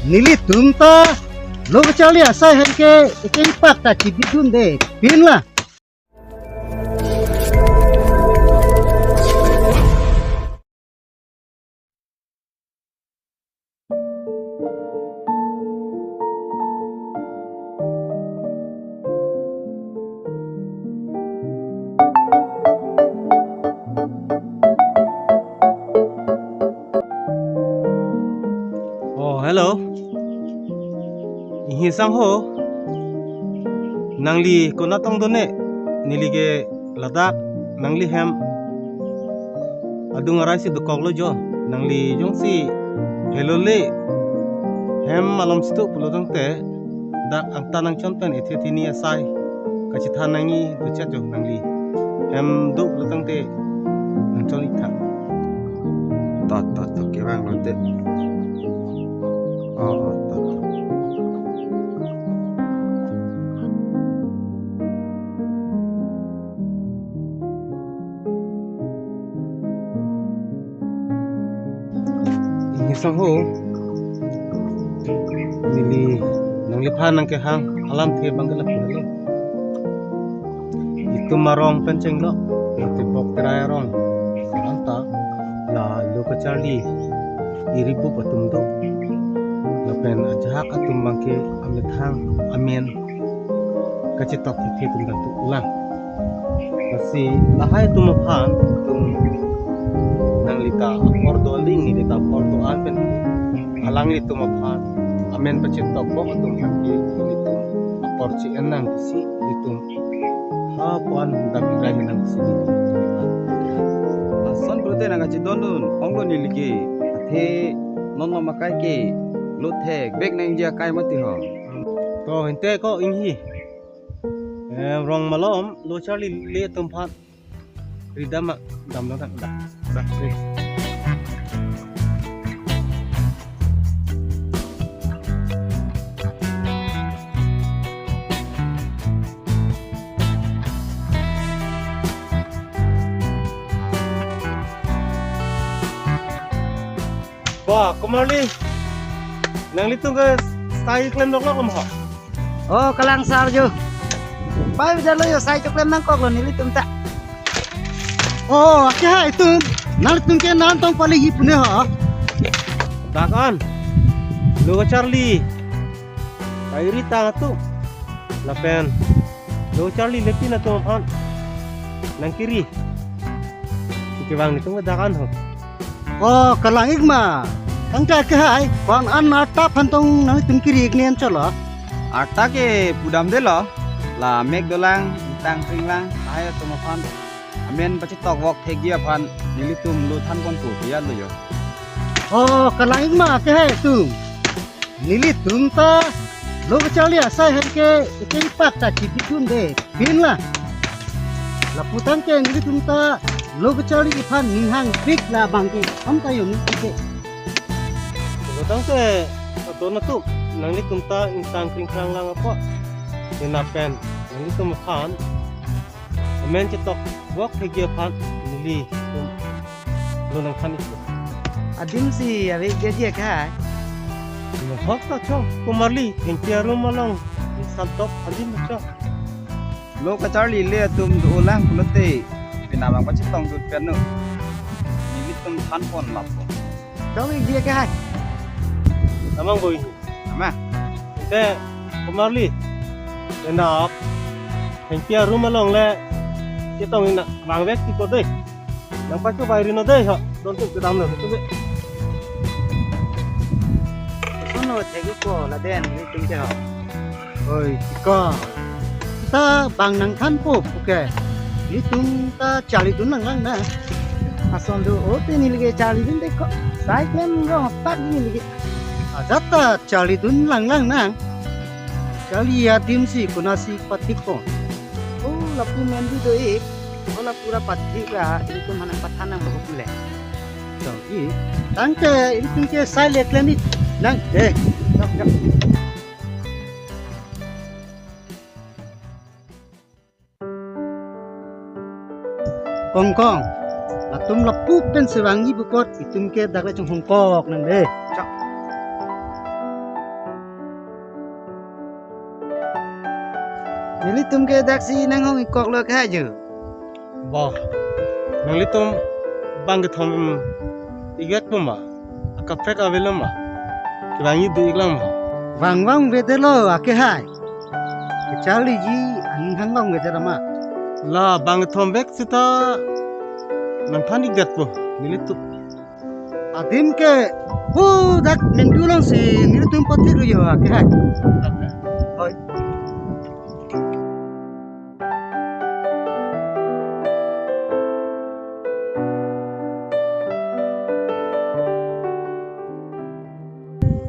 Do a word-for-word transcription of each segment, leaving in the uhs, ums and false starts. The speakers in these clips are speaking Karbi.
Nelitum ta lo kacharli asai ahem ke ekeng pak ta chibidunde. Pin la. Oh, hello. Inghi sang ho. Nangli konat tong done? Neli ke ladak nangli hem adung arai si dokoklo jo. Nangli jongsi helole hem malom situ pulo tangte, dak angtan angchon pen ethe thini asai kachethan nangji dochet jo. Nangli hem do pulo tangte nangchon-ik tha. Tot, tot, tot, kevang lote. Oh, oh, tot, tot. Inghi sang ho. Neli nangliphan nangkehang alamthe abang ke lapu helo. Itum arong pen chenglo, mate Bok Terai arong. Anta la lo kacharli iribup atum do. Lapen ajahak atum abang ke amethang amen kachetok thekthe atum ta tu ulang. Lasi lahai atum aphan itum nangli ta apor do aling, neli ta apor do-an pen alanglitum aphan amen pachetok bom atum aphan ke nelitum apor che-en nang pusi nelitum ha puan dam ingrai nang pusi nelitum. Lason pulote nangkachedondun onglo neli ke, athe non mama kai ke lo thekbek nangji akai mati ho. To, ante ko inghi. Eh, rong malom lo charli le atum aphan ridam ma, damlo dak, dak, dak, eh. Ba, Komarli, nanglitum ke sai klem doklok ma ho? Oh, kalang sarju. Pai bida lo jo, sai choklem nangkoklo nelitum ta. Oh, akehai atum, nanglitum ke nangtong pali hi pune ho. Dak an lo kacharli, pai ri tang atum. Lapen lo charli lepin atum aphan nangkiri. Kevang nelitum ke dak an ho. Oh, kalang-ik ma. Tangte akehai, ko-an an arta aphan tong nangtum kiri-ik ne an cholo? Arta ke pudamdelo. La mek dolang, ingtang kring lang, lahai atum aphan amen pachetok vok thekji aphan nelitum lo thanpon pu piya lo jo. Oh, kalang-ik ma akehai atum. Nelitum ta lo kacharli asai ahem ke ekeng pak ta chibidunde. Pin la. Lapu tangte nelitum ta lo kacharli aphan ning hangpik la abang ke ham ta yong ke. Lo tangte adon atum nanglitum ta ingtang kring kring lang apot. Kena pen nanglitum aphan amen chetok vok thekji aphan nelitum lo nangthan-ikpo. Adim si ave dia dia kai. Hok ta chong, Komarli, thengpi arum along, santok adim ta chong. Lo kacharli le atum do-olang pulote, penap abang pachetong dut pen no. Nelitum thanpon lapo. Chong-ik dia kai. Amang boi. Ama. Te, Komarli. Penap. Thengpi arum along le chetong-ik nang, vangvek ti ko dei. Nangpachobai ri non dei ho. Don tum kedam lo tu dei. Sono thek-ik ko laden nelitum ke ho. Oi, ti ko. Ta bang nangthanpo, okay. Nelitum ta charlidun lang lang na. Ason do-o te neli ke charlidunde ko. Sai klem rong pak neli ke. Ajat ta charlidun lang lang nang. Charli adim si konatsi pathik ko. Oh, lapu mendi do-ik. Oh, lapu ra pathik ra, ilitum aphan nangpathan nang bahuk le. Chong-ik. Tangte ilitum ke sai le klem-ik nang. Eh, chok, chok. Kong, kong. Latum lapu pen sevangji bukot itum ke dak le chonghongkok nang dei. Chok. Nelitum ke daksi nanghong-ik koklo ke haju. Bah, nanglitum bang kethom ik-et po ma? Akaprek avelo ma? Kevangji do-iklang ma? Vangvang avedetlo akehai. Kacharliji aning hang vang avedetlo ma? La bang kethom vek seta nangthan-ikdet po nelitum. Adim ke pu dak Mendu alongsi nelitum pathik lo jo akehai. Hoi.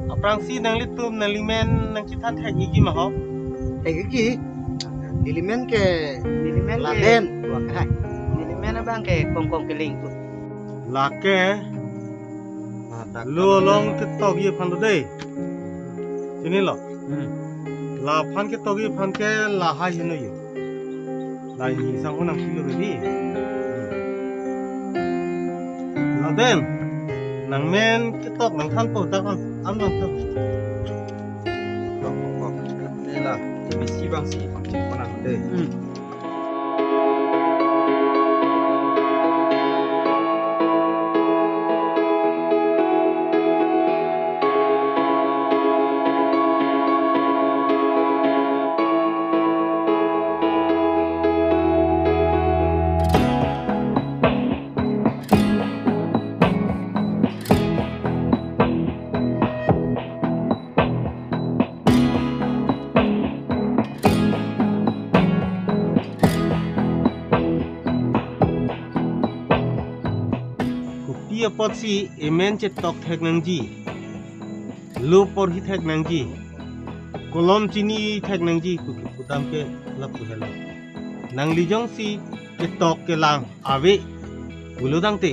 Aphrangsi nanglitum nangli men nangchethan thek-ikji ma ho? Thek-ikji. Neli men ke, neli men ke Laden, wa kai. Neli men abang ke Kongkong Keling tu. Lake, ah, dak lo along ketokji aphan lo dei. Chinilo? Hmm. Laphan ketokji aphan ke lahai heno jo. Lahai sang ko nangpilo ke di. Laden, nang men ketok nangthan po dak an, an nangthan. Tok, tok, tok. Dei la, misi bangsi, bangsi ko nang dei. Hmm. Kopi apotsi emen chetok thek nangji, lo porhi thek nangji, kolom chini thek nangji pu kipudam ke lapu helo. Nangli jongsi ketok kelang ave pulo tangte,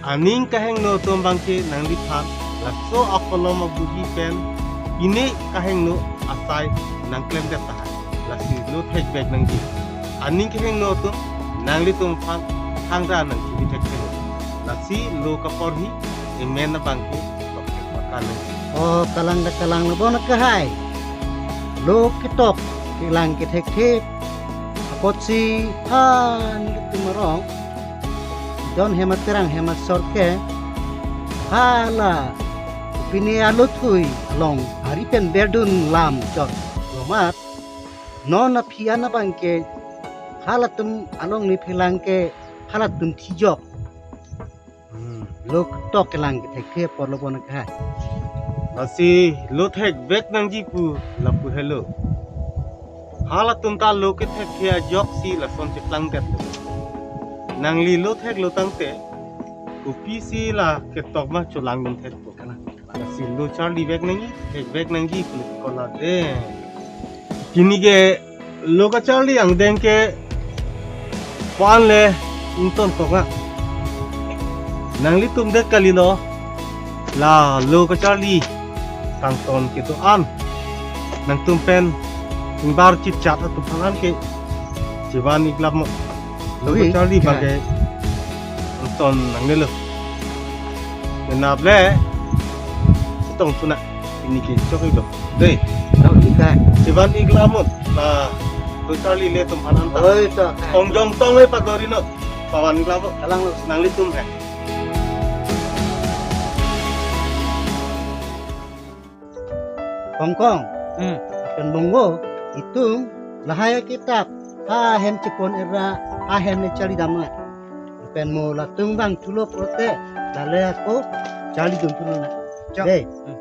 aning kehingno atum abangke nangliphan laso akolom abuhi pen pine kehingno asai nangklemdet tahai. Lasi lo thekvek nangji. Aning kehingno atum nanglitum aphan thangra nangchini thekthelo. Lasi lo kaporhi emen abangke tok thek pakan nangji. Oh, kalang dak kalang lo bon akehai. Lo ketok kelang kethekthe apotsi ha nelitum arong Don Hema Terang Hema Sorke hala pine alothui along ari pen berdun lam chot lomat non aphi an abangke halatum along ni phelang ke halatum thijok. Hmm. Lo ketok kelang kethekthe apor lo bon akehai. Lasi lo thekvek nangji pu lapu helo. Halatum ta lo kethekthe ajoksi lason cheplangdet lo. Nangli lo theklo tangte kopisi la ketok ma cholangdun thekpo. Lasi lo charlivek nangji, thekvek nangji pu kola de. Pini ke lo kacharli angdeng ke pan le ington tonga. Nanglitum det kalilo, la lo kacharli kangton kedo-an nangtum pen ingbar chitchat atum aphan ke chevan-ik lam mo. Lo Ui. Kacharli bangke ington nangnelo. Kenap le chetong chuna ini ke chok-iklo. Dei. Lo ikai. Chevan-ik lam mo. La lo charli le atum aphan ta. Oi to. Tong jong tong le padori no. Pavan-ik lam mo. Kalang lo. Nanglitum he. Kongkong. Hmm. Lapen Bonggo, itum lahai akitap ha ahem chepon era ahem le charlidam nang. Lapen mo latum bang thulo pulote lale ako charlidun thulo nang. Chok. Dei. Hmm.